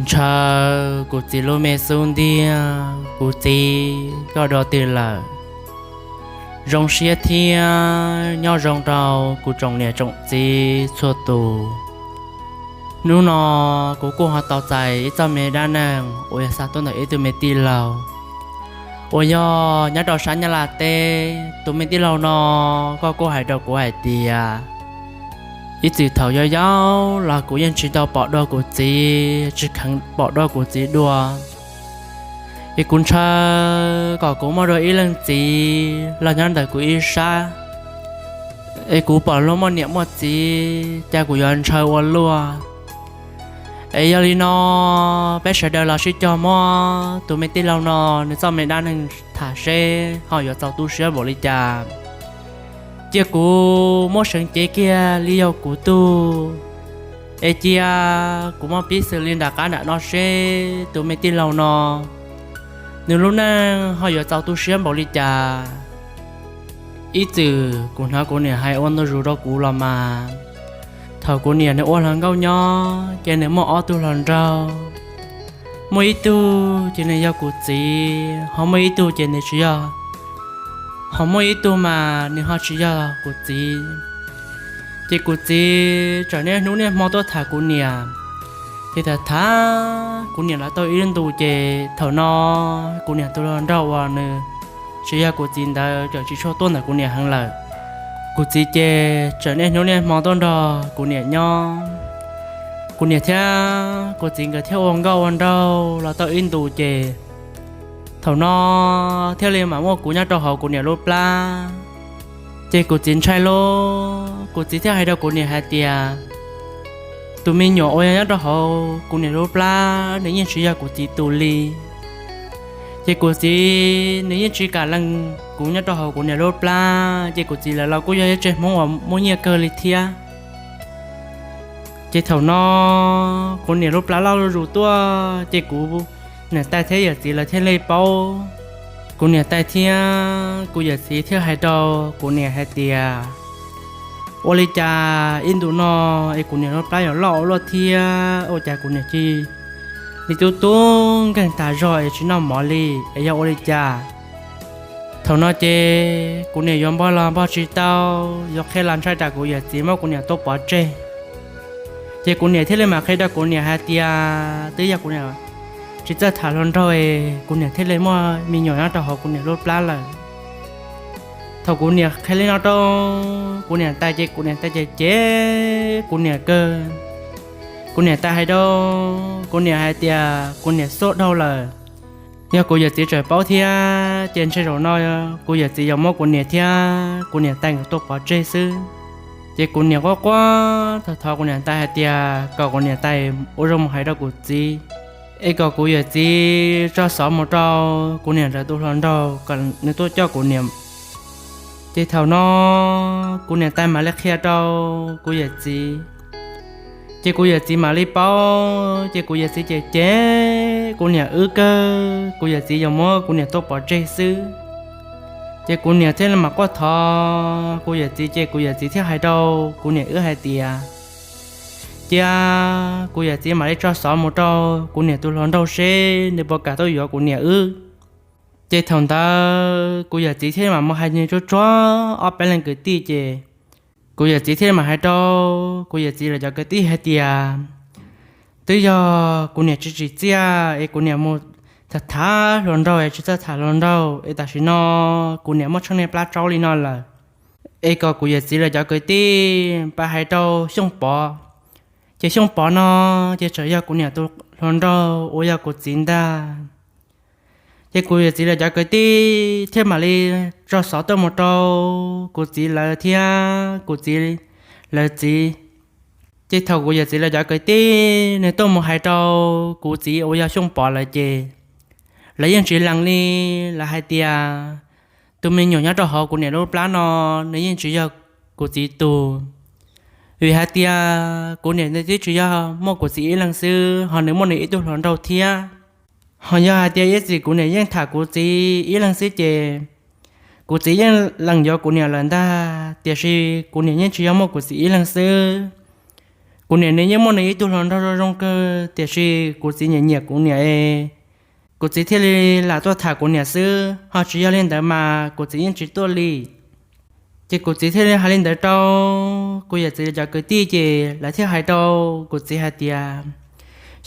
Ntshaw kuv txiv lub me xub ntiag, kuv txiv koj dua twg lawm? Zoo siab thiab nyob zoo rau kuv tsoom niam tsoom txiv txhua tus. Hnub no kuv kuj ho tau txais ib txoj me dab neeg uas yog xa tuaj ntawm ib tug me tij laug uas yog nyob rau sab Nyab Laj teb. Tus me tij laug no, koj kuj hais rau kuv hais tias ib txwm thaum yau yau los kuv yeej tsis tau pom dua kuv txiv, tsis kheev pom dua kuv txiv dua. Es kuv ntshaw kom kuv muaj dua ib leeg txiv los nyob ntawm kuv ib sab, es kuv pom luag muaj niam muaj txiv ces kuv yuav ntshaw ua luaj. Es yog li no, peb sawv daws los sib cog muab tus me tij laug no nws txoj me dab neeg tham seb ho yuav txaus tu siab npaum li cas. Cia kuv muab seev cev kiag li yog kuv tug, es cia kuv muab piv xws li nram qab nram no seb tus me tij laug no nws lub neej ho yuav txaus tu siab npaum li cas. Ib txwm kuv hnov kuv niam hais ua ntu zus rau kuv los mas, thaum kuv niam nws ua hluas nkauj nyob ces nws muaj ob tug hluas nraug. Muaj ib tug ces nws yog kuv txiv, ho muaj ib tug ces nws tsis yog, ho muaj ib tug mas nws ho tsis yog kuv txiv. Ces kuv txiv txawm niaj hnub niaj hmo tuaj tham kuv niam, ces tham tham kuv niam los tau ib ntus ces thaum no kuv niam tus hluas nraug uas nws tsis yog kuv txiv ntawd txawm tsis tshua tuaj ntawm kuv niam heev lawm. Kuv txiv ces txawm niaj hnub niaj hmo tuaj nrog kuv niam nyob. Kuv niam thiab kuv txiv nkawd thiaj ua nkauj ua nraug los tau ib ntus ces thaum no thiaj li mam muaj kuv nyob rau hauv kuv niam lub plab. Ces kuv txiv ntshai lauj, kuv txiv thiaj hais rau kuv niam hais tias, tus me nyuam uas yog nyob rau hauv kuv niam lub plab nws yeej tsis yog kuv txiv tus li. Ces kuv txiv nws yeej tsis kam lees kuv nyob rau hauv kuv niam lub plab, ces kuv txiv lawv los kuj yog ib tsev Hmoob uas muaj nyiaj kawg li thiab. Ces thaum no kuv niam lub plab loj zuj zus tuaj, ces kuv niam tais thiab yawm txiv lawv thiaj li paub. Kuv niam tais thiab kuv yawm txiv thiaj hais rau kuv niam hais tias, ua li cas ib ntus no es kuv niam lub plab yuav loj ua luaj thiab, ua cas kuv niam cia li tub tub nkeeg tas zog es tsis noj mov li, es yog ua li cas? Thaum no ces kuv niam yuav npog los npog tsis tau, yuav qhia los ntshai tsam kuv yawm txiv muab kuv niam tua pov tseg. Ces kuv niam thiaj li mam qhia rau kuv niam hais tias twb yog kuv niam tsis txawj tham hluas nraug es kuv niam thiaj li muaj me nyuam nyob rau hauv kuv niam lub plab lawm. Thaum kuv niam qhia li no rau kuv niam tais ces kuv niam tais ces cem kuv niam kawg. Kuv niam tais hais rau kuv niam hais tias kuv niam xuaj dhau lawm. Yog kuv yawm txiv tseem paub thiab ces ntshe zaum no kuv yawm txiv yuav muab kuv niam thiab kuv niam tais nkawd tua pov tseg xwb. Ces kuv niam quaj quaj thov thov kuv niam tais hais tias kom kuv niam tais ua zoo mus hais rau kuv txiv, es kom kuv yawm txiv tso xov mus rau kuv niam lawv tus hluas nraug kom nws tuaj coj kuv niam. Ces thaum no kuv niam tais mam li qhia rau kuv yawm txiv. Ces kuv yawm txiv mam li paub, ces kuv yawm txiv cem cem kuv niam wb kawg, kuv yawm txiv yuav muab kuv niam tua pov tseg xwb. Ces kuv niam thiaj li mam quaj thov kuv yawm txiv, ces kuv yawm txiv thiaj hais rau kuv niam wb hais tias, cia kuv yawm txiv mam li tso xov mus rau kuv niam tus hluas nraug seb nws puas kam tuaj yuav kuv niam wb. Ces thaum ntawd kuv yawm txiv thiaj mam mus hais nws tsuag tsuag ob peb leeg kwv tij, ces kuv yawm txiv thiaj mam hais rau kuv yawm txiv lawv cov kwv tij hais tias, twb yog kuv niam tsis tsim txiaj es kuv niam mus tham tham hluas nraug es tsis txawj tham hluas nraug es tam sim no kuv niam muaj tsheej niag plab tsaub li no lawm, es kom kuv yawm txiv lawv cov kwv tij pab hais rau Xyooj Pov. Ces Xyooj Pov no ces tseem yog kuv niam tus hluas nraug uas yog kuv txiv ntag. Ces kuv yawm txiv lawv cov kwv tij thiaj mam li tso xov tuaj mus rau kuv txiv lawv thiab kuv txiv lawv txiv. Ces thaum kuv yawm txiv lawv cov kwv tij nws tuaj mus hais rau kuv txiv uas yog Xyooj Pov lawv ces lawv yeej tsis lees li. Lawv hais tias tus me nyuam nyob rau hauv kuv niam lub plab no nws yeej tsis yog kuv txiv tus, vim hais tias kuv niam nws twb tsis yog muaj kuv txiv ib leeg xwb, ho nws muaj nws ib tug hluas nraug thiab. Ho yog hais tias ib txwm kuv niam yeej tham kuv txiv ib leeg xwb ces kuv txiv yeej lees yuav kuv niam lawm ntag, tiam sis kuv niam yeej tsis yog muaj kuv txiv ib leeg xwb. Kuv niam nws yeej muaj nws ib tug hluas nraug zoo zoo kawg, tiam sis kuv txiv nyiam nyiam kuv niam es kuv txiv thiaj li lam tuaj tham kuv niam xwb, ho tsis yog li ntawd mas kuv txiv yeej tsis tuaj li. Ces kuv txiv thiaj li hais li ntawd rau kuv yawm txiv cov kwv tij, ces lawv thiaj hais rau kuv txiv hais tias,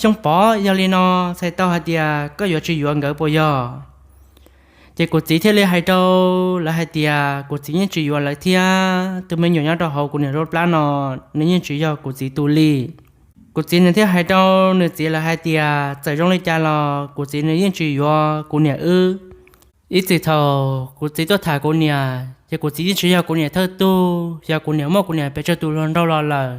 Xyooj Pov, yog li no txhais tau hais tias koj yuav tsis yuav nkawd puas yog? Ces kuv txiv thiaj li hais rau lawv hais tias, Kuv txiv yeej tsis yuav lawv thiab, tus me nyuam nyob rau hauv kuv niam lub plab no, nws yeej tsis yog kuv txiv tus li. Kuv txiv nws thiaj hais rau nws txiv lawv hais tias, Txawm zoo li cas los kuv txiv nws yeej tsis yuav kuv niam wb. Ib txwm thaum kuv txiv tuaj tham kuv niam ces kuv txiv yeej tsis yog kuv niam thawj tug, yog kuv niam muaj kuv niam pes tsawg tus hluas nraug los lawm,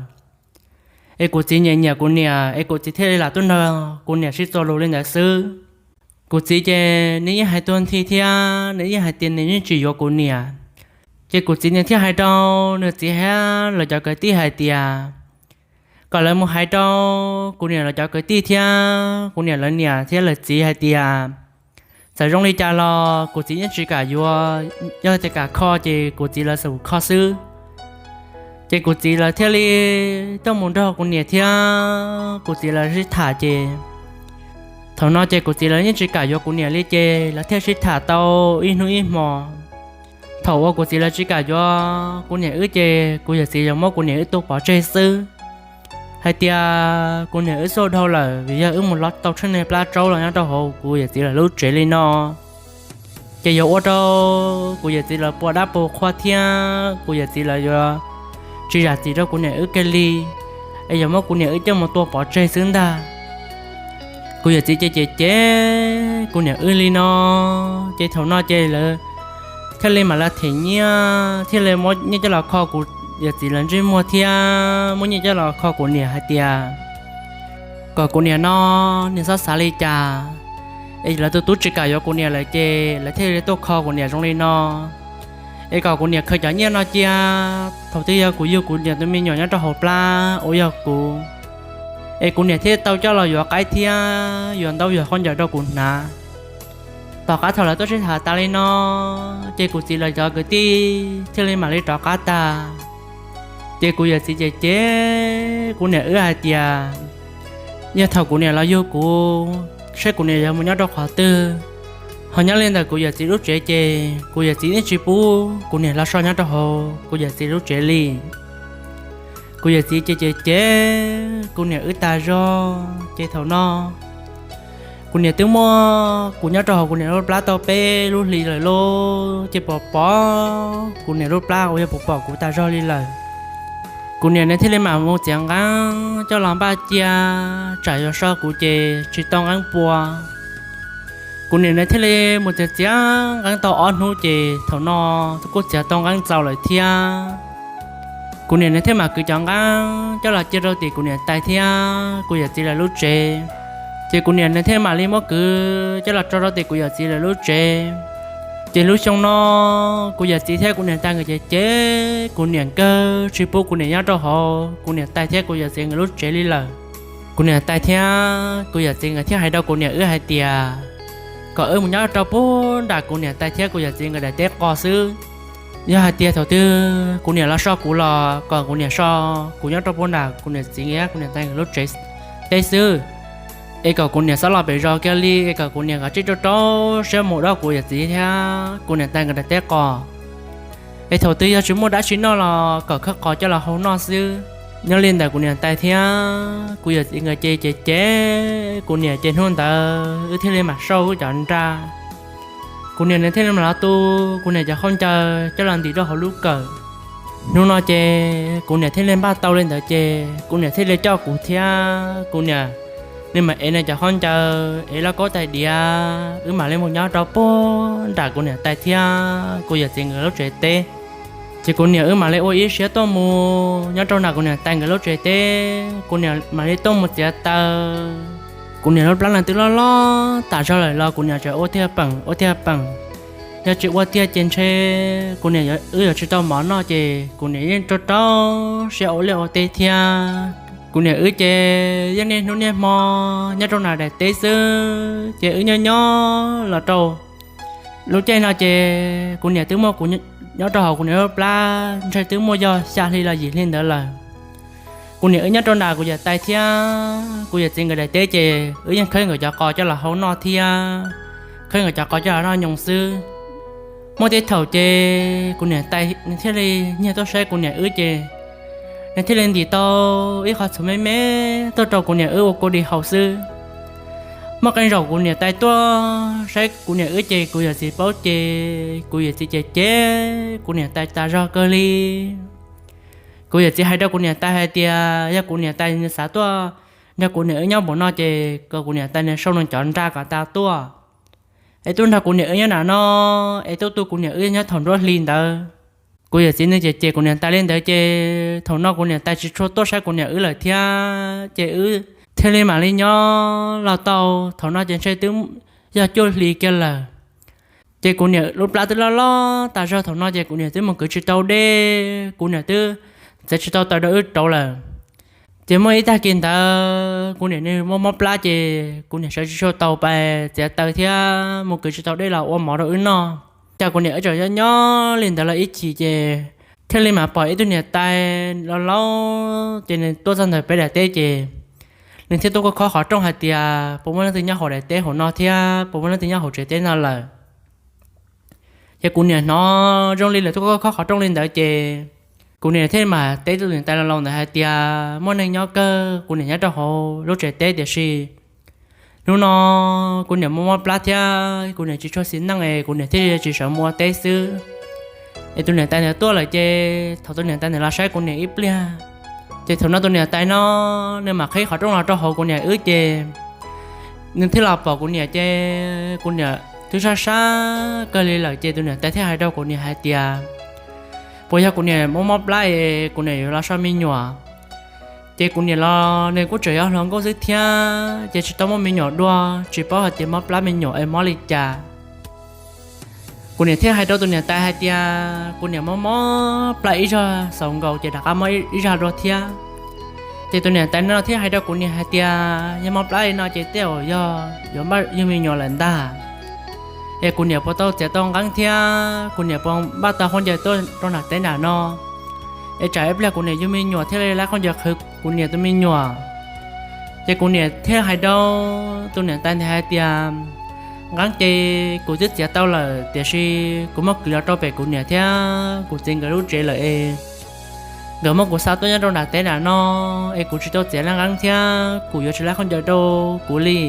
es kuv txiv nyiam nyiam kuv niam es kuv txiv thiaj li lam tuaj nrog kuv niam sib txuas lus li ntawd xwb. Kuv txiv ces nws yeej hais tuag nthi thiab nws yeej hais tias nws yeej tsis yuav kuv niam. Ces kuv txiv nws thiaj hais rau nws txiv thiab lawv cov kwv tij hais tias, Kom lawv mus hais rau kuv niam lawv cov kwv tij thiab kuv niam lawv niam thiab lawv txiv hais tias, txawm zoo li cas los kuv txiv yeej tsis kam yuav, yog tias kam kho ces kuv txiv lawv xum kho xwb. Ces kuv txiv lawv thiaj li tuaj mus nrog kuv niam thiab kuv txiv lawv sib tham ces thaum no ces kuv txiv lawv yeej tsis kam yuav kuv niam li ces lawv thiaj sib tham tau ib hnub ib hmo. Thaum uas kuv txiv lawv tsis kam yuav kuv niam wb ces kuv yawm txiv yuav muab kuv niam wb tua pov tseg xwb, hais tias kuv niam wb xub dhau lawm vim yog wb mus lov tau tsheb niag plab tsaub los nyob rau hauv kuv yawm txiv lawv lub tsev li no. Ces yuav ua rau kuv yawm txiv lawv pua dab pua qhua thiab kuv yawm txiv lawv yuav tsis zam txim rau kuv niam wb kiag li, es yuav muab kuv niam wb coj mus tua pov tseg xwb ntag. Kuv yawm txiv ces cem cem kuv niam wb li no, ces thaum no ces lawv thiaj li mam li them nyiaj thiaj li muab nyiaj coj los kho kuv yawm txiv lawv ntsej muag thiab muab nyiaj coj los kho kuv niam hais tias kom kuv niam no, niam txhob xav li cas, es lawv tus tub tsis kam yuav kuv niam lawm ces lawv thiaj li tuaj kho kuv niam zoo li no, es kom kuv niam khaws cov nyiaj no cia, thaum twg yog kuv yug kuv niam tus me nyuam nyob rau hauv plab uas yog kuv, es kuv niam thiaj tau coj los yuav qaib thiab yuav ntaub yuav khaub ncaws rau kuv hnav. Tom qab thaum lawv tuaj sib tham tas li no, ces kuv txiv lawv cov kwv tij thiaj li mam li rov qab tag. Ces kuv yawm txiv ces cem kuv niam wb hais tias, yog thaum kuv niam los yug kuv, saib kuv niam yuav mus nyob rau qhov twg. Ho nyob li ntawm kuv yawm txiv lub tsev ces kuv yawm txiv yeej tsis pub kuv niam los so nyob rau hauv kuv yawm txiv lub tsev li. Kuv yawm txiv ces cem cem kuv niam wb tas zog ces thaum no kuv niam twb muab kuv nyob rau hauv kuv niam lub plab tau peb lub hlis lawm lauj, ces pom pom kuv niam lub plab uas yog pom pom kuv tas zog li lawm. Kuv niam nws thiaj li mam mus txiav nqeeb coj los npaj cia, tsam yuav so kuv ces tsis tau nqeeb pua. Kuv niam nws thiaj li mus txiav txiav nqeeb tau ob hnub ces thaum no kuj txiav tau nqeeb txaus lawm thiab. Kuv niam nws thiaj mam kwv cov nqeeb coj los cia rau tim kuv niam tais thiab kuv yawm txiv lawv lub tsev. Ces kuv niam nws thiaj mam li muab kwv coj los tso rau tim kuv yawm txiv lawv lub tsev. Ces lub xyoo no kuv yawm txiv thiab kuv niam tais nkawd ces cem kuv niam kawg tsis pub kuv niam nyob rau hauv kuv niam tais thiab kuv yawm txiv nkawd lub tsev li lawm. Kuv niam tais thiab kuv yawm txiv nkawd thiaj hais rau kuv niam wb hais tias kom wb mus nyob rau puag nram kuv niam tais thiab kuv yawm txiv nkawd daim teb qos xwb. Yog hais tias thaum twg kuv niam los so kuv los kom kuv niam so kuv nyob rau puag nram kuv niam txiv thiab kuv niam tais nkawd lub tsev teb xwb, es kom kuv niam txhob los pem zos kiag li, es kom kuv niam nkawd tsij rau rau siab mus dob kuv yawm txiv thiab kuv niam tais nkawd daim teb qos. Es thaum twg yog tsis muaj dab tsi noj los kom khawb qos coj los hau noj xwb. Nyob li ntawm kuv niam tais thiab kuv yawm txiv nkawd ces cem cem kuv niam ces hnub ntawd wb thiaj li mam sau wb cov nra. Kuv niam nws thiaj li mam los tu kuv niam cov khaub ncaws coj los ntim rau hauv lub kawm. Hnub no ces kuv niam thiaj li npaj tau li ntawd ces kuv niam thiaj li coj kuv thiab kuv niam, nws mam ev nws cov khaub ncaws ev lauj kaub tais diav, wb mam li mus nyob rau puag nram kuv niam tais thiab kuv yawm txiv nkawd lub tsev teb. Ces kuv niam wb mam li ua ib siab tuaj mus nyob rau nram kuv niam tais nkawd lub tsev teb, kuv niam mam li tuaj mus txiav taws. Kuv niam lub plab nws twb loj loj tas zog lawm los kuv niam tseem ua tiag peem ua tiag peem. Yog tsis ua tiag ces ntshe kuv niam wb yuav tsis tau mov noj ces kuv niam yeej rau rau siab ua liaj ua teb thiab. Kuv niam wb ces yeej niaj hnub niaj hmo nyob rau nram daim teb xwb ces wb nyob nyob los rau lub caij no ces kuv niam twb muaj kuv nyob rau hauv kuv niam lub plab ntshe twb muaj yog xya hli los yim hli ntawd lawm. Kuv niam wb nyob rau nram kuv yawm tais thiab kuv yawm txiv nkawd daim teb ces wb yeej khawb nkawd cov qos coj los hau noj thiab khawb nkawd cov qos coj los noj nyoos xwb. Muaj tej thaum ces kuv niam tais nws thiaj li nyiag tuaj saib kuv niam wb ces nws thiaj li ntim tau ib qho txhuv me me tuaj rau kuv niam wb ua kua dis haus xwb. Muaj qee zaum kuv niam tais tuaj saib kuv niam wb ces kuv yawm txiv paub ces kuv yawm txiv ces cem kuv niam tais tas zog kawg li. Kuv yawm txiv hais rau kuv niam tais hais tias yog kuv niam tais nws xav tuaj nrog kuv niam wb nyob npaum no ces kom kuv niam tais nws sau nws cov nra kom tau tuaj es tuaj nrog kuv niam wb nyob nram no es tuaj tu kuv niam wb nyob thaum nruab hli ntawd. Kuv yawm txiv nws cem cem kuv niam tais li ntawd ces thaum no kuv niam tais tsis tshua tuaj saib kuv niam wb lawm thiab ces wb thiaj li mam li nyob los tau. Thaum no ces ntshe twb yog cuaj hli kiag lawm. Ces kuv niam lub plab twb loj loj tas zog, thaum no ces kuv niam twb mus kwv tsis tau dej, kuv niam twb txiav tsis tau taws rau wb rauv lawm. Ces muaj ib tag kis ntawd kuv niam nws muaj mob plab ces kuv niam sawv tsis tshua tau pais txiav taws thiab mus kwv tsis tau dej los ua mov rau wb noj. Ces kuv niam wb tseem nyob nyob li ntawd los ib chim ces thiaj li mam pom ib tug niam tais laus laus ces nws tuaj txog ntawm peb daim teb ces nws thiaj tuaj khob khob qhov rooj hais tias puas muaj leej twg nyob hauv daim teb hauv no thiab puas muaj leej twg nyob hauv tsev teb no lawm. Ces kuv niam hnov zoo li lawv tuaj khob khob qhov rooj li ntawd ces kuv niam thiaj mam teb tus niam tais laus laus ntawd hais tias muaj neeg nyob kawg, kuv niam nyob rau hauv lub tsev teb tiam sis hnub no kuv niam muaj mob plab thiab kuv niam tsis tshua xis neej es kuv niam thiaj li tsis sawv mus ua teb xwb. Es tus niam tais ntawd tuaj lawm ces thaum tus niam tais ntawd los saib kuv niam ib pliag ces thaum no tus niam tais no nws mam qhib qhov rooj los rau hauv kuv niam wb ces nws thiaj los pom kuv niam ces kuv niam twb sab sab kawg li lawm ces tus niam tais thiaj hais rau kuv niam hais tias puas yog kuv niam muaj mob plab es kuv niam yuav los so me nyuam. Ces kuv niam los nws kuj tseem yog hluas nkauj xwb thiab ces tsis tau muaj me nyuam dua, tsis paub hais tias mob plab me nyuam es mob li cas. Kuv niam thiaj hais rau tus niam tais hais tias kuv niam mob mob plab ib zaug xaus nkaus ces rov qab mob ib zag dua thiab. Ces tus niam tais no thiaj hais rau kuv niam hais tias yog mob plab li no ces tej zaum yog yuav npaj yug me nyuam lawm ntag. Es kuv niam puas tau txiav tau nqeeb thiab kuv niam puas npaj tau khaub ncaws tuaj rau nram teb nram no, es tsam ib pliag kuv niam yug me nyuam thiaj li laib khaub ncaws qhwv kuv niam tus me nyuam. Ces kuv niam thiaj hais rau tus niam tais ntawd hais tias nqeeb ces kuv twb txiav tau lawm tiam sis kuv muab kwv los rau pem kuv niam thiab kuv txiv nkawd lub tsev lawm es nkawd muab kuv xa tuaj nyob rau nram teb nram no es kuv tsis tau txiav nqeeb thiab kuv yuav tsis laib khaub ncaws rau kuv li.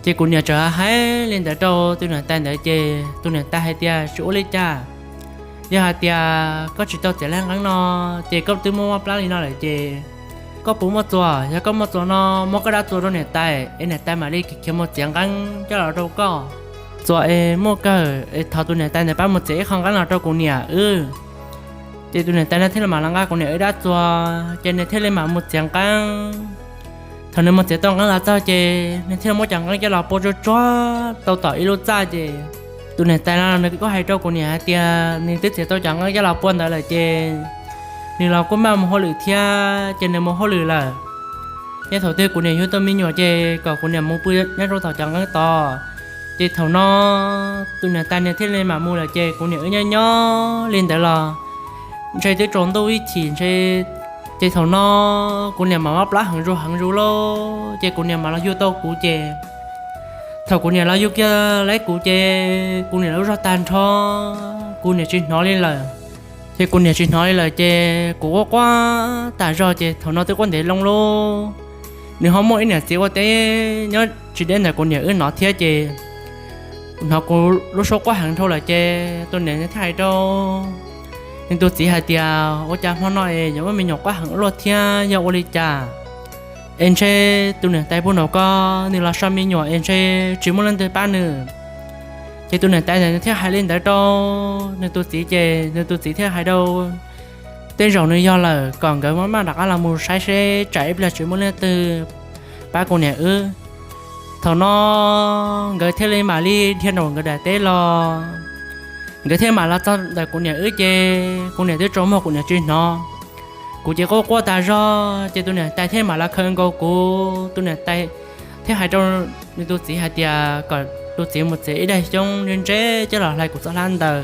Ces kuv niam txawm hais li ntawd rau tus niam tais ntawd ces tus niam tais hais tias tsis ua li cas, yog hais tias koj tsis tau txiav nqeeb no ces koj twb muaj mob plab li no lawm ces koj puas muaj txuas, yog koj muaj txuas no muab koj dab txuas rau niam tais es niam tais mam li khiav mus txiav nqeeb coj los rau koj. Txuas es muaj kawg es thov tus niam tais ntawd pab mus txiav ib qho nqeeb los rau kuv niam wb. Ces tus niam tais no thiaj li mam los nqa kuv niam wb dab txuas ces nws thiaj li mam mus txiav nqeeb. Thaum nws mus txiav tau nqeeb los txog ces nws thiaj li muab cov nqeeb coj los pua tsuag tsuag tau tom ib lub txaj ces tus niam tais no nws kuj hais rau kuv niam hais tias nws twb txiav tau cov nqeeb coj los pua ntawd lawm ces nws los kuj maj mus hauj lwm thiab ces nws mus hauj lwm lawm. Ces thaum twg kuv niam yug tau me nyuam ces kom kuv niam mus pw nyob rau tom cov nqeeb tod. Ces thaum no tus niam tais nws thiaj li mam mus lawm ces kuv niam wb nyob nyob li ntawd los ntshe twb tsaus ntuj ib chim ntshe. Ces thaum no kuv niam mam mob plab heev zus heev zus lauj ces kuv niam mam los yug tau kuv ces thaum kuv niam los yug kiag lawm kuv ces kuv niam lub zog tag nrho, kuv niam tsis hnov li lawm. Ces kuv niam tsis hnov li lawm ces kuv quaj quaj tas zog ces thaum no twb quaj ntev loo lauj. Nws ho muaj ib niam txiv ua teb nyob tsis deb ntawm kuv niam wb no thiab ces hnov kuv lub suab quaj heev dhau lawm ces tus niam thiaj hais rau nws tus txiv hais tias ua cas hmo no es yuav muaj me nyuam quaj heev ua luaj thiab yog ua li cas? Es ntshe tus niam tais puag nraum ko nws los so me nyuam es ntshe tsis muaj leej twg pab nws. Ces tus niam tais ntawd nws thiaj hais li ntawd rau nws tus txiv ces nws tus txiv thiaj hais rau tej zaum nws yog lawm kom nkawd maj maj rov qab los mus saib seb tsam ib pliag tsis muaj leej twg pab kuv niam wb. Thaum no nkawd thiaj li mam li dhia nraum nkawd daim teb los, nkawd thiaj mam los txog ntawm kuv niam wb ces kuv niam twb tsaus muag kuv niam tsis hnov. Kuv ces quaj quaj tas zog ces tus niam tais thiaj mam los khaws nkaus kuv, tus niam tais thiaj hais rau nws tus txiv hais tias kom tus txiv mus txiav ib daim xyoob ntseb ntseb coj los hlais kuv txoj hlab ntaws.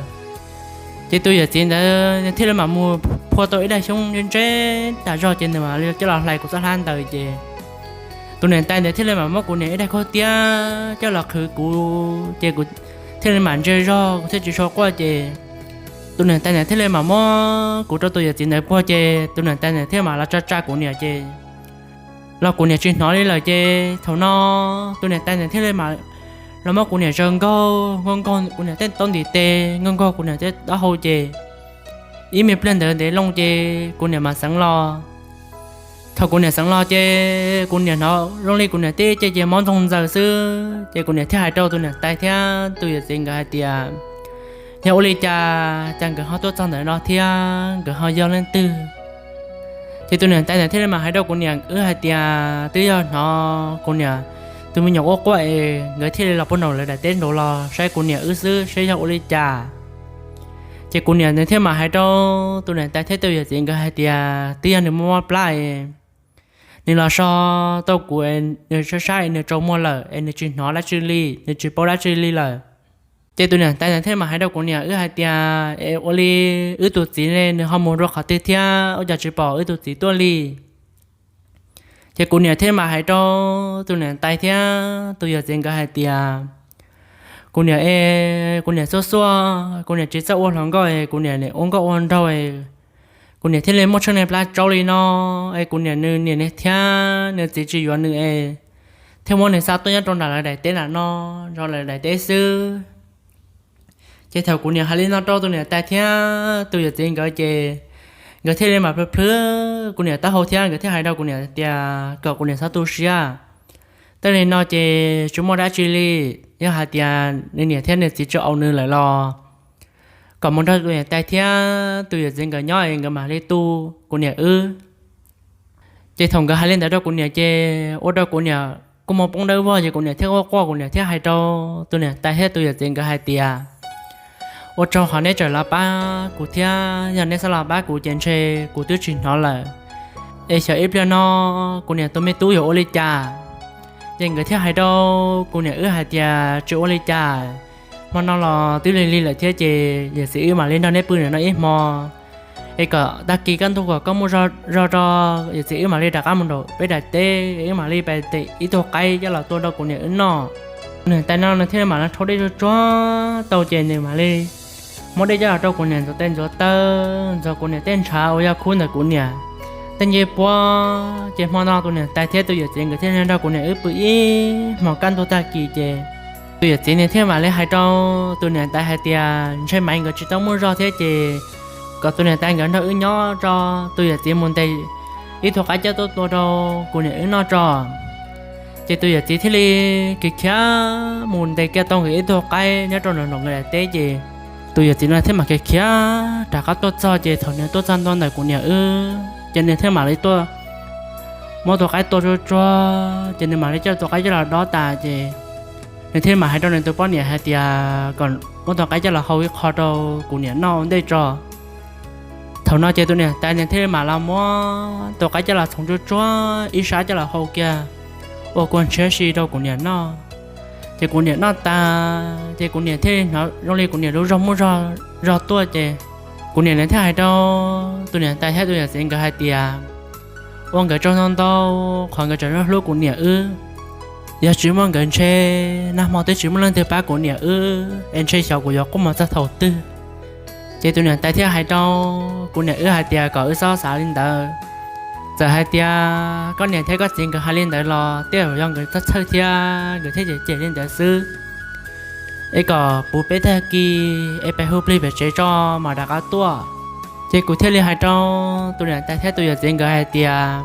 Ces tus yawm txiv ntawd nws thiaj li mam mus phua tau ib daig xyoob ntseb ntseb tas zog ces nws mam li coj los hlais kuv txoj hlab ntawd ces tus niam tais ntawd thiaj li mam muab kuv niam ib daig khaub tiab coj los qhwv kuv ces kuv thiaj li mam ntse zog kuv thiaj tsis tshua quaj ces tus niam tais ntawd thiaj li mam muab kuv rau tus yawm txiv ntawd puag ces tus niam tais ntawd thiaj mam los tsa tsa kuv niam ces los kuv niam tsis hnov li lawm ces thaum no tus niam tais ntawd thiaj li mam los muab kuv niam zaws nkaug nkaug nkaug kuv niam tej taub ntiv tes nkaug nkaug kuv niam tej taub hau ces ib me pliag ntawd ntev loo ces kuv niam mam xeev los. Thaum kuv niam xeev los ces kuv niam hnov zoo li kuv niam tib ce ces mob ntxoog ntxaws xwb ces kuv niam thiaj hais rau tus niam tais thiab tus yawm txiv nkawd hais tias yog ua li cas cas nkawd ho tuaj txog ntawm no thiab nkawd ho yog leej twg. Ces tus niam tais ntawd thiaj li mam hais rau kuv niam wb hais tias twb yog hnov kuv niam tus me nyuam quaj quaj es nkawd thiaj li los puag nraum lawv daim teb nraud los saib kuv niam wb xwb saib yog ua li cas. Ces kuv niam nws thiaj mam hais rau tus niam tais thiab tus yawm txiv nkawd hais tias twb yog nws muaj mob plab es nws los so tau kuv es nws saib saib es nws tsaus muag lawm es nws tsis hnov dab tsi li nws tsis paub dab tsi li lawm. Ces tus niam tais ntawd thiaj mam hais rau kuv niam wb hais tias es ua li wb tus txiv ne nws ho mus rau qhov twg thiab ua cas tsis pom wb tus txiv tuaj li. Ces kuv niam thiaj mam hais rau tus niam tais thiab tus yawm txiv nkawd hais tias kuv niam es kuv niam xuaj xuaj kuv niam tsis txawj ua hluas nkauj es kuv niam ua nkauj ua nraug es kuv niam thiaj li muaj tsheej niag plab tsaub li no es kuv niam nws niam thiab nws txiv tsis yuav nws es thiaj muab nws xa tuaj nyob rau nram lawv daim teb nram no, nrog lawv daim teb xwb. Ces thaum kuv niam hais li no rau tus niam tais thiab tus yawm txiv nkawd ces nkawd thiaj li mam plhws plhws kuv niam taub hau thiab nkawd thiaj hais rau kuv niam tias kom kuv niam txhob tu siab. Tej li no ces tsis muaj dab tsi li, yog hais tias nws niam thiab nws txiv tsis au nws lawm los kom mus nrog tus niam tais thiab tus yawm txiv nkawd nyob es nkawd mam li tu kuv niam wb. Ces thaum nkawd hais li ntawd rau kuv niam ces ua rau kuv niam kuj mus poob dawb vog ces kuv niam thiaj quaj quaj kuv niam thiaj hais rau tus niam tais thiab tus yawm txiv nkawd hais tias ua tsaug qhov neb tseem los pab kuv thiab, yog neb txhob los pab kuv ces ntshe kuv twb tsis hnov lawm. Es xyov ib pliag no kuv niam tus me tub yuav ua li cas. Ces nkawd thiaj hais rau kuv niam wb hais tias tsis ua li cas, hmo no los twb lig lig lawm thiab ces yawm txiv wb mam li nrog neb pw ntawm no ib hmo, es kom tag kis kaj ntug kom koj muaj zog rau, yawm txiv wb mam li rov qab mus nraum peb daim teb, wb mam li pais tem ib tug qaib coj los tua rau kuv niam wb noj. Niam tais no nws thiaj li mam li rhaub dej tsuag tsuag tau ces nws mam li muab dej coj los rau kuv niam ntxuav tes ntxuav taw, ntxuav kuv niam tej ntshav uas yog khub ntawm kuv niam tej ncej puab. Ces hmo no tus niam tais thiab tus yawm txiv nkawd thiaj li nrog kuv niam wb pw ib hmos kaj ntug tag kis ces tus yawm txiv nws thiaj mam li hais rau tus niam tais hais tias ntshe Maiv nkawd tsis tau muaj zog thiab ces kom tus niam tais nkawd nrog wb nyob tso, tus yawm txiv mus ntes ib tug qaib coj tuaj tua rau kuv niam wb noj tso. Ces tus yawm txiv thiaj li khiav khiav mus ntes kiag tau nkawd ib tug qaib nyob rau nraum nraum nkawd daim teb ces tus yawm txiv no thiaj mam khiav khiav rov qab tuaj txog ces thaum nws tuaj txog ntua ntawm kuv niam wb ces nws thiaj mam li tuaj muab tus qaib tua tsuag tsuag ces nws mam li coj tus qaib coj los dob tas ces nws thiaj mam hais rau nws tus poj niam hais tias kom muab tus qaib coj los hau ib qho rau kuv niam noj ua ntej tso. Thaum no ces tus niam tais nws thiaj mam los muab tus qaib coj los txhoov tsuag tsuag ib sab coj los hau kiag ua kua ntshiab si rau kuv niam noj. Ces kuv niam noj tas ces kuv niam thiaj hnov zoo li kuv niam lub zog muaj zog tuaj ces kuv niam nws thiaj hais rau tus niam tais thiab tus yawm txiv nkawd hais tias ua nkawd tsaug ntau ntau qhov nkawd tseem hlub kuv niam wb. Yog tsis muaj nkawd ntshe nag hmo twb tsis muaj leej twg pab kuv niam wb es ntshe xyov kuv yuav quaj mus txog thaum twg. Ces tus niam tais thiaj hais rau kuv niam wb hais tias kom wb txhob xav li ntawd. Txawm hais tias koj niam thiab koj txiv nkawd hais li ntawd los tej zaum yog nkawd txhawj txhawj thiab nkawd thiaj cem cem li ntawd xwb. Es kom puv peb tag kis es peb hu plig pem tsev tso mam rov qab tuaj. Ces kuv thiaj li hais rau tus niam tais thiab tus yawm txiv nkawd hais tias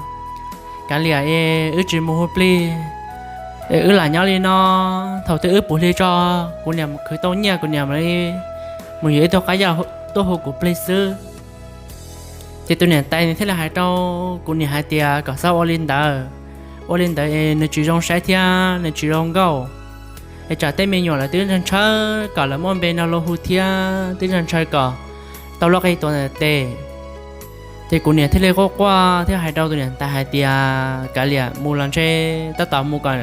kav liam es wb tsis mus hu plig es wb lam nyob li no, thaum twg wb puv hli tso kuv niam khwv tau nyiaj kuv niam mam li mus yuav ib tug qaib tuaj hu kuv plig xwb. Ces tus niam tais nws thiaj li hais rau kuv niam hais tias kom txhob ua li ntawd, ua li ntawd es nws tsis zoo saib thiab nws tsis zoo nkauj. Es tsam tej me nyuam lawv twb ntshaw ntshaw kom lawv muaj npe no los hu thiab twb ntshaw ntshaw kom tau lub qe tuav ntawm tes. Ces kuv niam thiaj li quaj quaj thiab hais rau tus niam tais hais tias kav liam mus los ntshe tab tom mus kom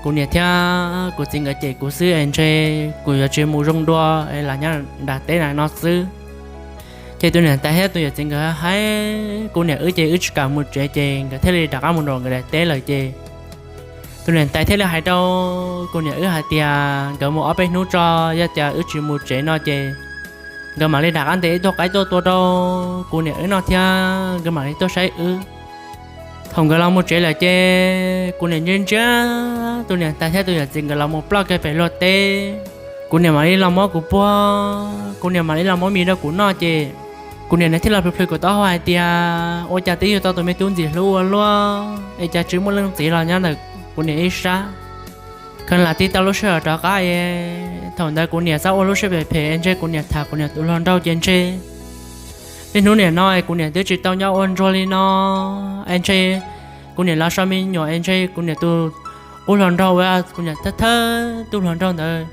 kuv niam thiab kuv txiv nkawd cem kuv xwb es ntshe kuv yuav tsis mus zoo dua es lam nyob nram teb na no xwb. Ces tus niam tais thiab tus yawm txiv nkawd hais kuv niam wb ces wb tsis kam mus tsev ces nkawd thiaj li rov qab mus nram nkawd daim teb lawm ces tus niam tais thiaj li hais rau kuv niam wb hais tias nkawd mus ob peb hnub tso, yog tias wb tsis mus tsev no ces nkawd mam li rov qab ntes ib tug qaib tuaj tua rau kuv niam wb noj thiab nkawd mam li tuaj saib wb. Thaum nkawd los mus tsev lawm ces kuv niam ntsia ntsia tus niam tais thiab tus yawm txiv nkawd los mus ploj kiag pem luag teb. Kuv niam mam li los muab kuv puag, kuv niam mam li los muab mis rau kuv noj ces kuv niam nws thiaj los plhws plhws kuv taub hau hais tias ua cas twb yug tau tus me tub ntxim hlub ua luaj es cas tsis muaj leej txiv los nyob ntawm kuv niam ib sab. Kheev lam tig tau lub sij hawm rov qab es thaum ntawd kuv niam txawm ua lub siab phem phem es ntshe kuv niam tham kuv niam tus hluas nraug ces ntshe niaj hnub niam no es kuv niam twb tsis tau nyob ua ntsuag li no es ntshe kuv niam los so me nyuam es ntshe kuv niam tus qub hluas nraug uas kuv niam thawj thawj tug hluas nraug ntawd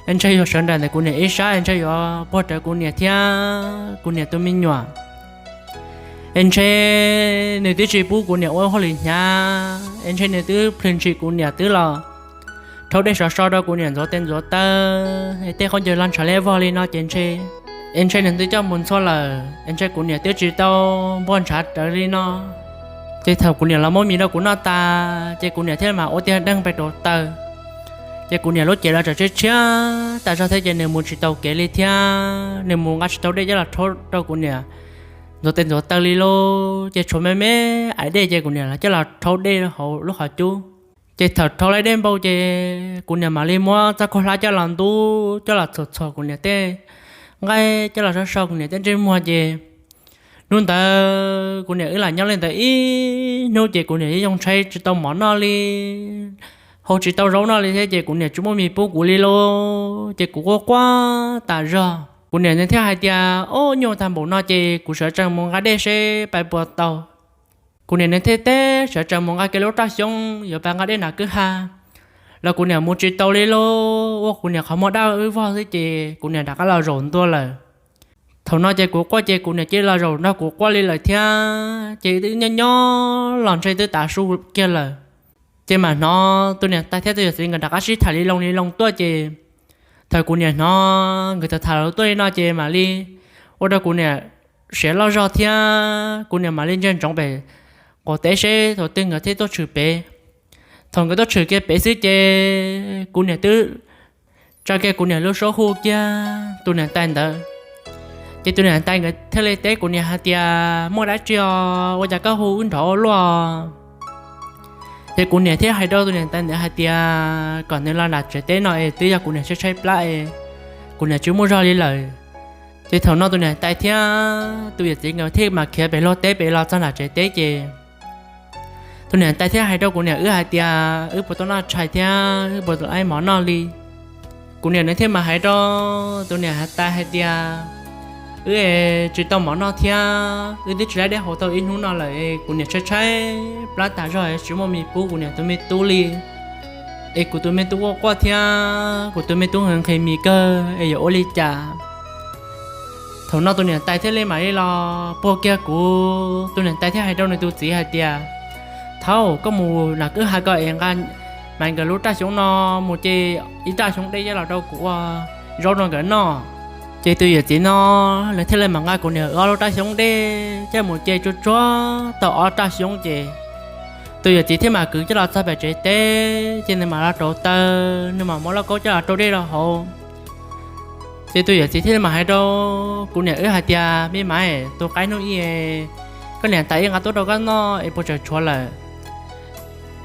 es ntshe yuav sawv nraim ntawm kuv niam ib sab es ntshe yuav puag rawv kuv niam thiab kuv niam tus me nyuam. Es ntshe nws twb tsis pub kuv niam ua hauj lwm hnyav es ntshe nws twb plhws ntshis kuv niam twb los rhaub dej sov so rau kuv niam ntxuav tes ntxuav taw es tej khaub ncaws los ntshav liab vog li no ces ntshe es ntshe nws twb coj mus ntxhua lawm es ntshe kuv niam twb tsis tau npuaj ntshav rawv li no. Ces thaum kuv niam los muab mis rau kuv noj tas ces kuv niam thiaj mam ua tiag deeg pes rau taw. Ces kuv niam lub cev los tsam tshiab tshiab tas zog thiab ces nws mus tsis tau kev li thiab nws mus nqa tsis tau dej coj los rhaub rau kuv niam ntxuav tes ntxuav taw li lauj. Ces tshuav me me ais dej ces kuv niam los coj los rhaub dej hauv lub qhov cub. Ces thaum rhaub laib dej npau ces kuv niam mam li muab txoj khaub hlab coj los ntub coj los txhuam txhuam kuv niam tej nqaij coj los so so kuv niam tej ntsej muag ces hnub ntawd kuv niam wb lam nyob li ntawd ib hnub ces kuv niam yeej yoo tshaib tsis tau mov noj li, hau tsis tau zaub noj li thiab ces kuv niam tsis muaj mis pub kuv li lauj. Ces kuv quaj quaj tas zog. Kuv niam nws thiaj hais tias ob nyuag tag npaum no ces kuv sawv tsees mus nqa dej seb pais puas tau. Kuv niam nws thiaj teb sawv tsees mus nqa kiag lub raj xyoob yuav pais nqa dej nram kwj ha los kuv niam mus tsis tau li lauj. Ua kuv niam qhov muag daj wb vog xwb ces kuv niam rov qab los zaum ntua lawm. Thaum no ces kuv quaj ces kuv niam cia li los zaum nrog kuv quaj li lawm thiab ces twb nyob nyob los ntshe twb tav su kiag lawm. Ces mam hnov tus niam tais thiab tus yawm txiv nkawd rov qab sib tham li loo li loo tuaj ces thaum kuv niam hnov nkawd tham tham los tuaj li no ces mam li ua rau kuv niam siav loj zog thiab kuv niam mam li ntsia ntsoov pem qaum teb seb thaum twg nkawd thiaj tuaj tshwm pem. Thaum nkawd tuaj tshwm kiag pem xwb ces kuv niam twb tsa kiag kuv niam lub suab hu kiag tus niam tais ntawd. Ces tus niam tais nkawd thiaj li teb kuv niam hais tias muaj dab tsi os, ua cas koj hu wb nrov ua luaj? Ces kuv niam thiaj hais rau tus niam tais ntawd hais tias kom nws los nram tsev teb no es twb yog kuv niam tshaib tshaib plab es kuv niam tsis muaj zog li lawm. Ces thaum no tus niam tais thiab tus yawm txiv nkawd thiaj mam khiav pem luag teb pem los txog nram tsev teb ces tus niam tais thiaj hais rau kuv niam wb hais tias wb puas tau noj tshais thiab wb puas tau aib mov noj li. Kuv niam nws thiaj mam hais rau tus niam tais hais tias wb tsis tau mov noj thiab wb twb tsis laib dej haus tau ib hnub no lawm es kuv niam tshaib tshaib plab tas zog tsis muaj mis pub kuv niam tus me tub li. Es kuv tus me tub quaj quaj thiab kuv tus me tub nqhis nqhis mis kawg es yuav ua li cas? Thaum no tus niam tais thiaj li mam li los puag kiag kuv, tus niam tais thiaj hais rau nws tus txiv hais tias thaum koj mus nram kwj ha ko es nqa Maiv nkawd lub raj xyoob no mus ces ib raj xyoob dej coj los rau kuv ua zaub rau nkawd noj. Ces tus yawm txiv no nws thiaj li mam nqa kuv niam ob lub raj xyoob dej coj mus ces tsuag tsuag tau ob raj xyoob ces tus yawm txiv thiaj mam kwv coj los txog pem tsev teb ces nws mam los rauv taws, nws mam muab lauj kaub coj los rau dej rau hauv. Ces tus yawm txiv thiaj li mam hais rau kuv niam wb hais tias me Maiv, tus qaib hnub i koj niam tais wb nqa tuaj rau koj noj es puas tseem tshuav lawm?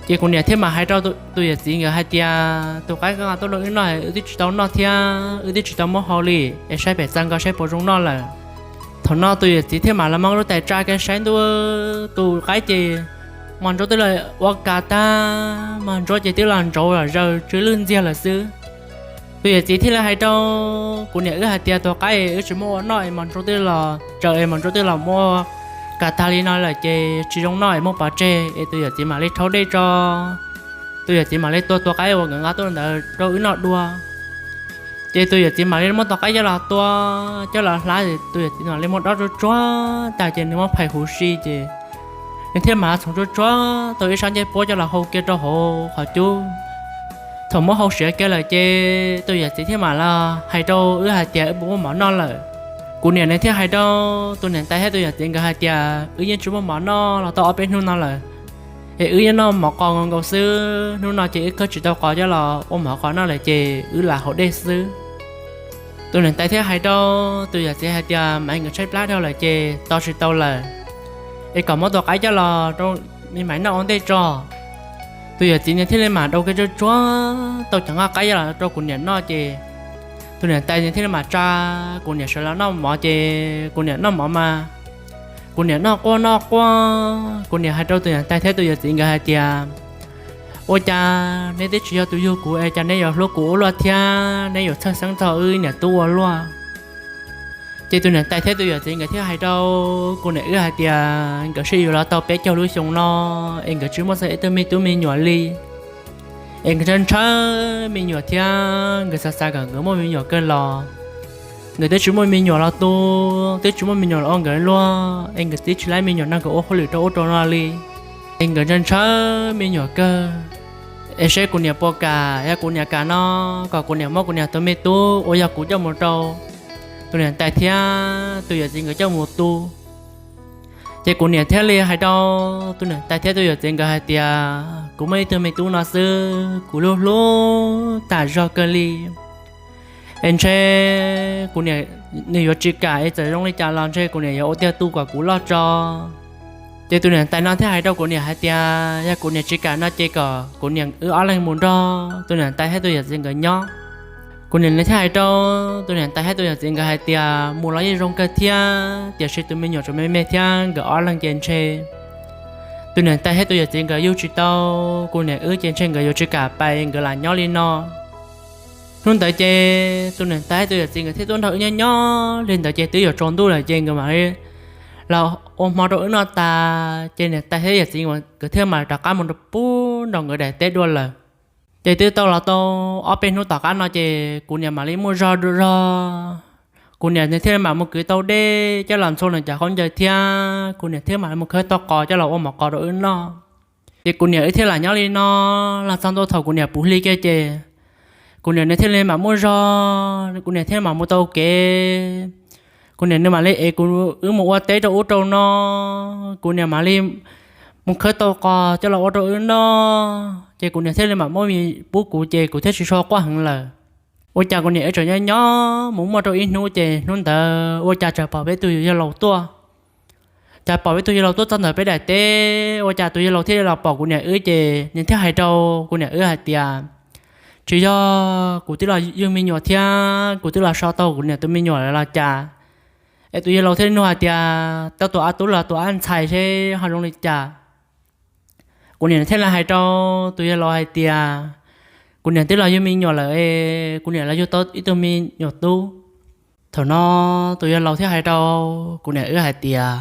Ces kuv niam thiaj mam hais rau tus yawm txiv nkawd hais tias tus qaib koj nqa tuaj rau wb noj wb twb tsis tau noj thiab wb twb tsis tau muab hau li, es saib pem txaj nkaus saib puas zoo noj lawm. Thaum no tus yawm txiv thiaj mam los muab lub tais tsa kiag saib ntua tus qaib ces mos ntsuab twb los ua kas tag, mos ntsuab ces twb los ntsauv los zaws tsw lwj ntxiag lawm xwb. Tus yawm txiv thiaj li hais rau kuv niam wb hais tias tus qaib wb tsis muab ua noj es mos ntsuab twb los tsaws es mos ntsuab twb los muab kas tag li no lawm ces tsis zoo noj es muab pov tseg es tus yawm txiv mam li rhaub dej tso. Tus yawm txiv mam li tua tus qaib uas nkawd nqa tuaj ntawd rau wb noj dua. Ces tus yawm txiv mam li muab tus qaib coj los tua, coj los hlab, tus yawm txiv mam li muab dob tsuag tsuag tas ces nws muab phais huv si ces nws thiaj mam txhoov tsuag tsuag tau ib sab ncej puab coj los hau kiag rau hauv qhov cub. Thaum muab hau siav kiag lawm ces tus yawm txiv thiaj mam los hais rau wb hais tias wb puas muaj mov noj lawm. Kuv niam nws thiaj hais rau tus niam tais thiab tus yawm txiv nkawd hais tias, Wb yeej tsis muaj mov noj los tau ob peb hnub no lawm, es wb yeej noj mov qos nkaus nkaus xwb. Hnub no ces wb khawb tsis tau qos coj los ua mov qos noj lawm ces wb lam haus dej xwb. Tus niam tais thiaj hais rau tus yawm txiv hais tias, Maiv nkawd tshaib plab dhau lawm ces tos tsis tau lawm, es kom muab tus qaib coj los rau me Maiv noj ua ntej tso. Tus yawm txiv nws thiaj li mam rau kiag tsuag tsuag tau cov nqaij qaib coj los rau kuv niam noj ces tus niam tais nws thiaj li mam tsa kuv niam sawv los noj mov ces kuv niam noj mov mas kuv niam noj quaj noj quaj. Kuv niam hais rau tus niam tais thiab tus yawm txiv nkawd hais tias, Ua cas neb twb tsis yog tus yug kuv es cas neb yuav hlub kuv ua luaj thiab neb yuav txhawj xeeb txog wb niam tub ua luaj? Ces tus niam tais thiab tus yawm txiv nkawd thiaj hais rau kuv niam wb hais tias nkawd sib yuav los tau peb caug lub xyoo no es nkawd tsis muaj txog ib tug me tub me nyuam li. Es nkawd ntshaw ntshaw me nyuam thiab nkawd xav xav kom nkawd muaj me nyuam kawg los nkawd twb tsis muaj me nyuam los tu, twb tsis muaj me nyuam los ua nkawd luag, es nkawd twb tsis laib me nyuam nrog nkawd ua hauj lwm rau ub rau no li. Es nkawd ntshaw ntshaw me nyuam kawg. Es seb kuv niam puas kam, yog kuv niam kam no, kom kuv niam muab kuv niam tus me tub uas yog kuv coj mus rau tus niam tais thiab tus yawm txiv nkawd coj mus tu. Ces kuv niam thiaj li hais rau tus niam tais thiab tus yawm txiv nkawd hais tias, Kuv muaj ib tug me tub no xwb, kuv hlub hlub tas zog kawg li. Es ntshe kuv niam nws yuav tsis kam, es txawm zoo li cas los ntshe kuv niam yuav ua tiag tu kom kuv loj tso. Ces tus niam tais no thiaj hais rau kuv niam hais tias, Yog kuv niam tsis kam no ces kom kuv niam wb ob leeg mus nrog tus niam tais thiab tus yawm txiv nkawd nyob. Kuv niam nws thiaj hais rau tus niam tais thiab tus yawm txiv nkawd hais tias, Mus los yeej zoo kawg thiab, tiam sis tus me nyuam tseem me me thiab, nkawd ob leeg ces ntshe tus niam tais thiab tus yawm txiv nkawd yug tsis tau kuv niam wb ces ntshe nkawd yuav tsis kam pais, nkawd lam nyob li no. Hnub ntawd ces tus niam tais thiab tus yawm txiv nkawd thiaj tuaj nrog wb nyob nyob li ntawd ces twb yuav tsaus ntuj lawm ces nkawd mam li los ua hmo rau wb noj tas ces niam tais thiab yawm txiv nkawd thiaj mam rov qab mus rau pub nrog nkawd daim teb dua lawm. Ces twb tau los tau ob peb hnub tom qab no ces kuv niam mam li muaj zog dua zog. Kuv niam nws thiaj li mam mus kwv tau dej coj los ntxhua nws cov khaub ncaws thiab kuv niam thiaj mam li mus khawb tau qos coj los ua mov qos rau wb noj. Ces kuv niam wb thiaj lam nyob li no los txog ntua thaum kuv niam puv hli kiag ces kuv niam nws thiaj li mam muaj zog, kuv niam thiaj mam mus tau kev. Kuv niam nws mam li ev kuv wb mus ua teb rau ub rau no, kuv niam mam li mus khawb tau qos coj los ua rau wb noj ces kuv niam thiaj li mam muab mis pub kuv ces kuv thiaj tsis tshua quaj heev lawm. Ua cas kuv niam wb tseem nyob nyob mus muaj rau ib hnub ces hnub ntawd ua cas tsam pom peb tus yawg laus tuaj. Cas pom peb tus yawg laus tuaj txog ntawm peb daim teb, ua cas tus yawg laus thiaj los pom kuv niam wb ces nws thiaj hais rau kuv niam wb hais tias, Tsis yog kuv twb los yug me nyuam thiab kuv twb los so tau kuv niam tus me nyuam lawm los cas? Es tus yawg laus thiaj nug hais tias, Tau tus av tub los tus av ntxhais seb ho zoo li cas? Kuv niam thiaj li hais rau tus yawg laus hais tias, Kuv niam twb los yug me nyuam lawm es kuv niam los yug tau ib tug me nyuam tub. Thaum no tus yawg laus thiaj hais rau kuv niam wb hais tias,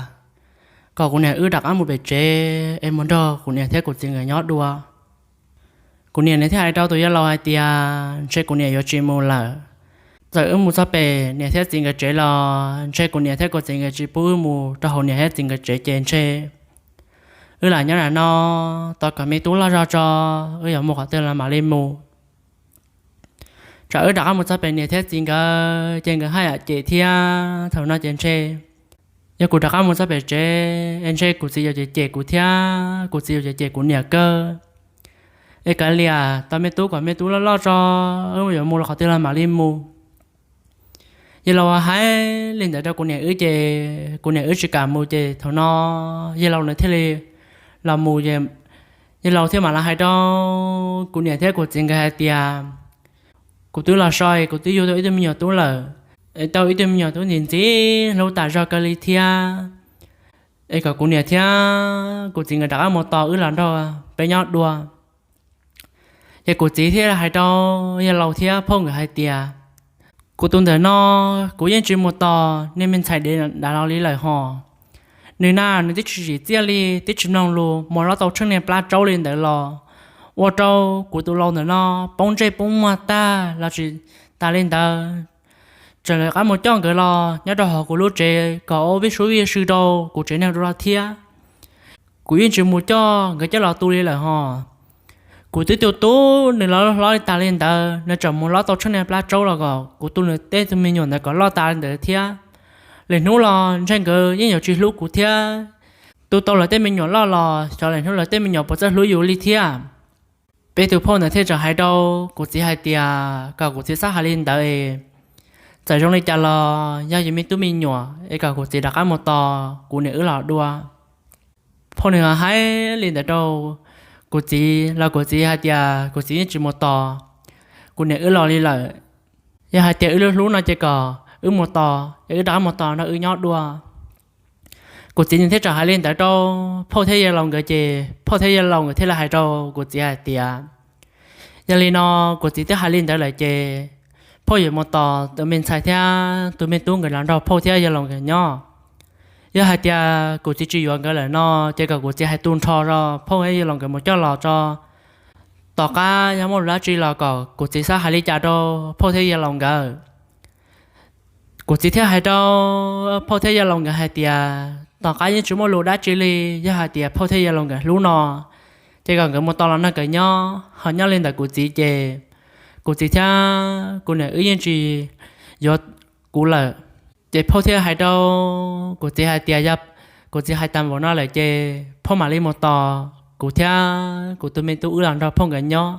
Kom kuv niam wb rov qab mus pem tsev es mus nrog kuv niam thiab kuv txiv nkawd nyob dua. Kuv niam nws thiaj hais rau tus yawg laus hais tias, Ntshe kuv niam yuav tsis mus lawm. Txawm wb mus txog pem niam thiab txiv nkawd tsev los ntshe kuv niam thiab kuv txiv nkawd tsis pub wb mus rau hauv niam thiab txiv nkawd tsev ces ntshe wb lam nyob nram no tos kom me tub loj zog tso, wb yuav mus qhov twg los mam li mus. Tsam wb rov qab mus txog pem niam thiab txiv nkawd ces nkawd haj yam cem thiab. Thaum no ces ntshe yog kuv rov qab mus txog pem tsev es ntshe kuv txiv yuav cem cem kuv thiab kuv txiv yuav cem cem kuv niam kawg. Es kav liam, tos me tub kom me tub loj loj tso, wb yuav mus los qhov twg los mam li mus. Yawg laus hais li ntawd rau kuv niam wb ces kuv niam wb tsis kam mus ces thaum no yawg laus nws thiaj li los mus es yawg laus thiaj mam los hais rau kuv niam thiab kuv txiv nkawd hais tias, Kuv twb los so es kuv twb yug tau ib tug me nyuam tub lawm, es tau ib tug me nyuam tub ntxim ntxim hlub tas zog kawg li thiab, es kom kuv niam thiab kuv txiv nkawd rov qab mus tos wb los nrog peb nyob dua. Ces kuv txiv thiaj hais rau yawg laus thiab phauj nkawd hais tias, Kuv tus ntawm no kuv yeej tsis mus tos niag me ntxhais dev dav los li lawm hos. Nws na nws twb tsis tsim txiaj li, twb tsis mloog lus, mus lob tau tsheej niag plab tsaub li ntawd los ua rau kuv tus laus ntawm no poob ntsej poob muag tag los tsis tas li ntawd, tseem lawv qab mus coj nkawd los nyob rau hauv kuv lub tsev kom ua vij sub vij sw rau kuv tsev neeg rau thiab. Kuv yeej tsis mus coj nkawd coj los tu li lawm hos. Kuv twb tu tu nws los hlob li tas li ntawd, nws tseem mus lob tau tsheej niag plab tsaub los kom kuv tu nws tej tug me nyuam ntawd kom loj tas li ntawd thiab. Lwm hnub los ntshe nkawd yeej yuav tsis hlub kuv thiab. Tu tau lawv tej me nyuam loj los xyov lwm hnub lawv tej me nyuam puas txawj hlub yus li thiab. Peb tus phauj ntawd thiaj txawm hais rau kuv txiv hais tias kom kuv txiv txhob hais li ntawd es txawm zoo li cas los yog yus me tub me nyuam es kom kuv txiv rov qab mus tos kuv niam wb los dua. Phauj nws hais li ntawd rau kuv txiv los kuv txiv hais tias kuv txiv yeej tsis mus tos kuv niam wb los li lawm. Yog hais tias wb hlub hlub no ces kom wb mus tos es wb rov qab mus tos nrog wb nyob dua. Kuv txiv nws thiaj txawm hais li ntawd rau phauj thiab yawg laus nkawd ces phauj thiab yawg laus nkawd thiaj li hais rau kuv txiv hais tias, yog li no kuv txiv twb hais li ntawd lawm ces phauj yuav mus tos tus me ntxhais thiab tus me tub nkawd los nrog phauj thiab yawg laus nkawd nyob. Yog hais tias kuv txiv tsis yuav nkawd lawm no ces kom kuv txiv hais tu nrho rau phauj thiab yawg laus nkawd mus coj los tso. Tom qab yog muaj lus dab tsi los kom kuv txiv txhob hais li cas rau phauj thiab yawg laus nkawd. Kuv txiv thiaj hais rau phauj thiab yawg laus nkawd hais tias tom qab yeej tsis muaj lus dab tsi li, yog hais tias phauj thiab yawg laus nkawd hlub no ces kom nkawd mus tos los nrog nkawd nyob. Ho nyob li ntawm kuv txiv ces kuv txiv thiab kuv niam wb yeej tsis yuav kuv lawm. Ces phauj thiaj hais rau kuv txiv hais tias yog kuv txiv hais tas npaum no lawm ces phauj mam li mus tos kuv thiab kuv tus me tub wb los nrog phauj nkawd nyob.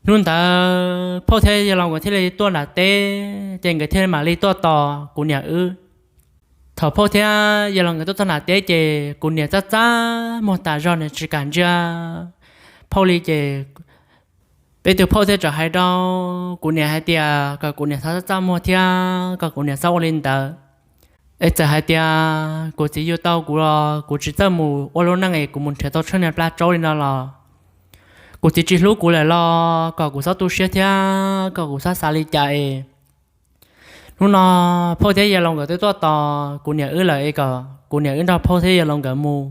Hnub ntawd phauj thiab yawg laus nkawd thiaj li tuaj nram teb ces nkawd thiaj mam li tuaj tos kuv niam wb. Thaum phauj thiab yawg laus nkawd tuaj txog nram teb ces kuv niam txaj txaj muag tas zog nws tsis kam ntsia phauj li ces peb tus phauj thiaj txawm hais rau kuv niam hais tias kom kuv niam txhob txaj txaj muag thiab kom kuv niam txhob ua li ntawd. Es txawm hais tias kuv txiv yug tau kuv los kuv tsis txawj mus ua lub neej es kuv mus nrhiav tau tsheej niag plab tsaub li no los kuv txiv tsis hlub kuv lawm los kom kuv txhob tu siab thiab kom kuv txhob xav li cas es hnub no phauj thiab yawg laus nkawd twb tuaj tos kuv niam wb lawm es kom kuv niam wb nrog phauj thiab yawg laus nkawd mus,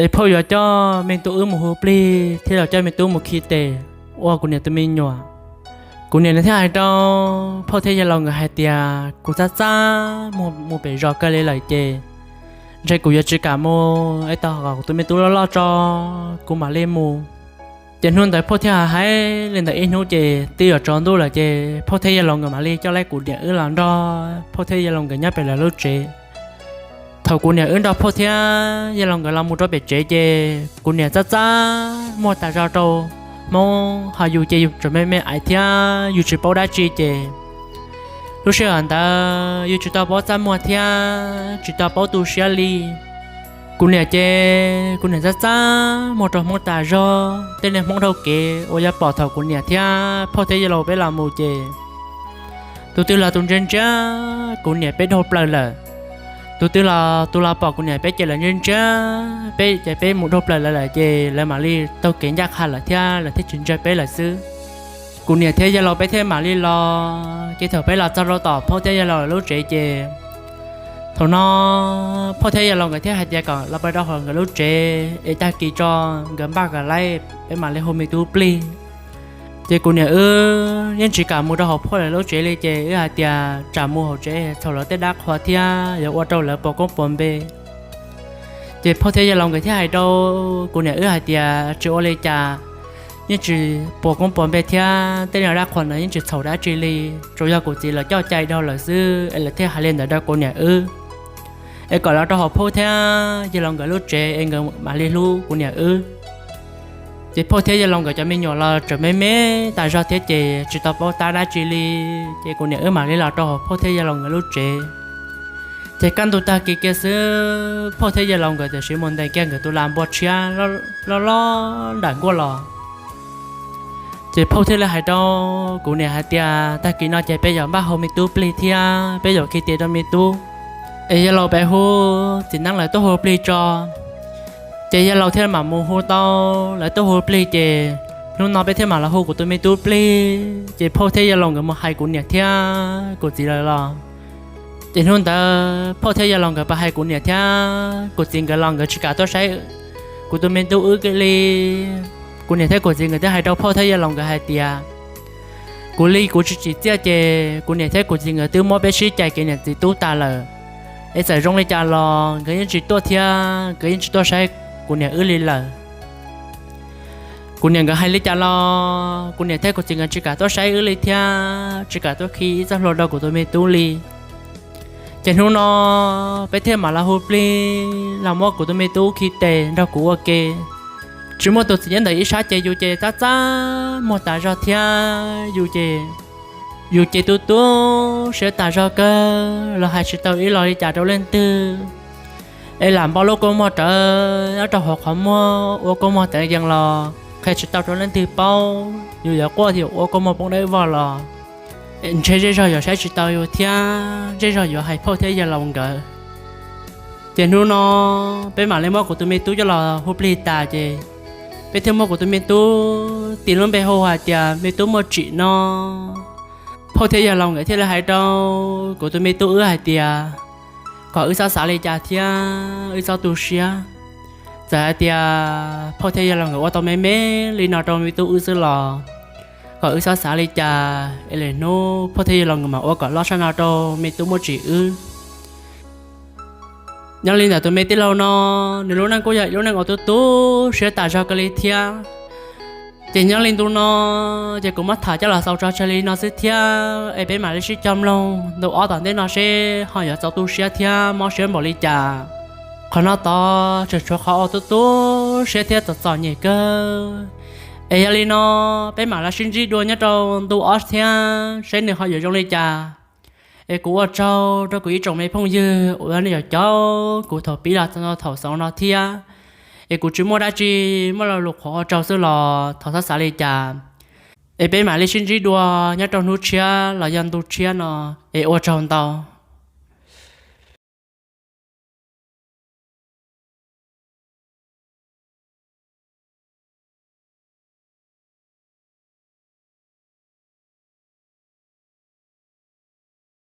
es phauj yuav coj me tub wb mus hu plig thiab yuav coj me tub mus khi tes ua kuv niam tus me nyuam. Kuv niam nws thiaj hais rau phauj thiab yawg laus nkawd hais tias kuv txaj txaj muag mus pem zos kawg li lawm ces ntshe kuv yuav tsis kam mus es tos kom kuv tus me tub loj loj tso kuv mam li mus. Ces hnub ntawd phauj thiaj hais li ntawd ib hnub ces twb yuav tsaus ntuj lawm ces phauj thiab yawg laus nkawd mam li coj laib kuv niam wb los nrog phauj thiab yawg laus nkawd nyob pem lawv lub tsev. Thaum kuv niam wb nrog phauj thiab yawg laus nkawd los mus rau pem tsev ces kuv niam txaj txaj muag tas zog rau hmoob ho yus ces yus tseem me me aiv thiab yus tsis paub dab tsi ces lub sij hawm ntawd yus tsis tau paub txaj muag thiab tsis tau paub tu siab li. Kuv niam ces kuv niam txaj txaj muag rau hmoob tas zog, tej niag hmoob dhau kev uas yuav pom thaum kuv niam thiab phauj thiab yawg laus peb los mus ces tus twg los tus ntsia ntsia kuv niam peb dhau plaws lawm. Tus twg los tus los pom kuv niam peb ces lawv ntsia ntsia peb ces peb mus dhau plaws lawv lawm ces lawv mam li taug kev ncaj qha lawm thiab lawv thiaj tsis ntsia peb lawm xwb. Kuv niam thiab yawg laus peb thiaj mam li los ces thaum peb los txog rau tom phauj thiab yawg laus lub tsev ces thaum no phauj thiab yawg laus nkawd thiaj hais tias kom los pab rau hauv nkawd lub tsev es tag kis tso nkawd npaj kom laib peb mam li hu me tub plig. Ces kuv niam wb yeej tsis kam mus rau hauv phauj lawv lub tsev li ces wb hais tias tsam mus hauv tsev txhaum lawv tej dab qhua thiab yuav ua rau lawv puas koob puas npe. Ces phauj thiab yawg laus nkawd thiaj hais rau kuv niam wb hais tias tsis ua li cas, yeej tsis puas koob puas npe thiab tej niag dab qhuas ntawd yeej tsis txhaum dab tsi li, tsuas yog kuv txiv lawv coj cai dhau lawm xwb es lawv thiaj hais li ntawd rau kuv niam wb es kom los rau hauv phauj thiab yawg laus nkawd lub tsev es nkawd mam li hlub kuv niam wb. Ces phauj thiab yawg laus nkawd cov me nyuam los tseem me me tas zog thiab ces tsis tau paub tab dab tsi li, ces kuv niam wb mam li los rau hauv phauj thiab yawg laus nkawd lub tsev. Ces kaj ntug tag kis kiag xwb phauj thiab yawg laus nkawd tam sim mus ntes kiag nkawd tus lam npua tshiab loj loj nram nkuaj los. Ces phauj thiaj li hais rau kuv niam hais tias tag kis no ces peb yuav npaj hu me tub plig thiab peb yuav khi tes rau me tub, es yawg laus peb hu txiv neeb lawv tuaj hu plig tso. Ces yawg laus thiaj mam mus hu tau lawv tuaj hu plig ces hnub no peb thiaj mam los hu kuv tus me tub plig. Ces phauj thiab yawg laus nkawd mus hais kuv niam thiab kuv txiv lawv los. Ces hnub ntawd phauj thiab yawg laus nkawd pab hais kuv niam thiab kuv txiv nkawd los nkawd tsis kam tuaj saib kuv tus me tub wb li. Kuv niam thiab kuv txiv nkawd thiaj hais rau phauj thiab yawg laus nkawd hais tias kuv li kuv tsis tsim txiaj ces kuv niam thiab kuv txiv nkawd twb muab peb sib cais kev niam txiv tub tas lawm, es txawm zoo li cas los nkawd yeej tsis tuaj thiab nkawd yeej tsis tuaj saib kuv niam wb li lawm. Kuv niam nkawd hais li cas los kuv niam thiab kuv txiv nkawd tsis kam tuaj saib wb li thiab tsis kam tuaj khi ib txoj hlua rau kuv tus me tub li. Ces hnub no peb thiaj mam los hu plig los muab kuv tus me tub khi tes nrog kuv ua ke. Tsis muaj tus txiv nyob ntawm ib sab ces yus ces txaj txaj muag tas zog thiab yus ces, yus ces tu tu siab tas zog kawg los hais tsis tau ib los li cas rau leej twg. Es lam npo lub kua muag rawv nyob rau hauv qhov muag ua kua muag teev yees los qhia tsis tau rau leej twg paub, yus yuav quaj thiab ua kua muag poob dawb vog los ntshe zej zog yuav saib tsis tau yus thiab zej zog yuav hais phauj thiab yawg laus nkawd. Ces hnub no peb mam li muab kuv tus me tub coj los hu plig tas ces peb thiaj muab kuv tus me tub tis lub npe hu hais tias me tub Muaj Tsim no. Phauj thiab yawg laus nkawd thiaj li hais rau kuv tus me tub wb hais tias kom wb txhob xav li cas thiab wb txhob tu siab. Txawm hais tias phauj thiab yawg laus nkawd ua tau me me li no rau me tub wb xwb los kom wb txhob xav li cas es lwm hnub phauj thiab yawg laus nkawd mam ua kom loj tshaj no rau me tub Muaj Tsim wb. Nyob li ntawm tus me tij laug no, nws lub neej kuj yog ib lub neej uas tu tu siab tas zog kawg li thiab. Ces nyob li ntu no ces kuv muab tham coj los xaus tso tseg li no xwb thiab es peb mam li sib cog mloog ntu ob tom ntej no seb ho yuav txaus tu siab thiab mob siab npaum li cas. Qhov no tod tseem tshuav qhov uas tu tu siab thiab txom txom nyem kawg. Es yog li no peb mam li sib ntsib dua nyob rau ntu ob thiab seb nws ho yuav zoo li cas. Es kuv ua tsaug rau kuv ib tsoom me phooj ywg uas nej caum kuv thaum pib los txog thaum xaus no thiab. Es kuv tsis muaj dab tsi, muaj lo lus qhuas ua tsaug xwb los thov txhob xav li cas. Es peb mam li sib ntsib dua nyob rau hnub tshiab los yog ntu tshiab no. Es ua tsaug ntau.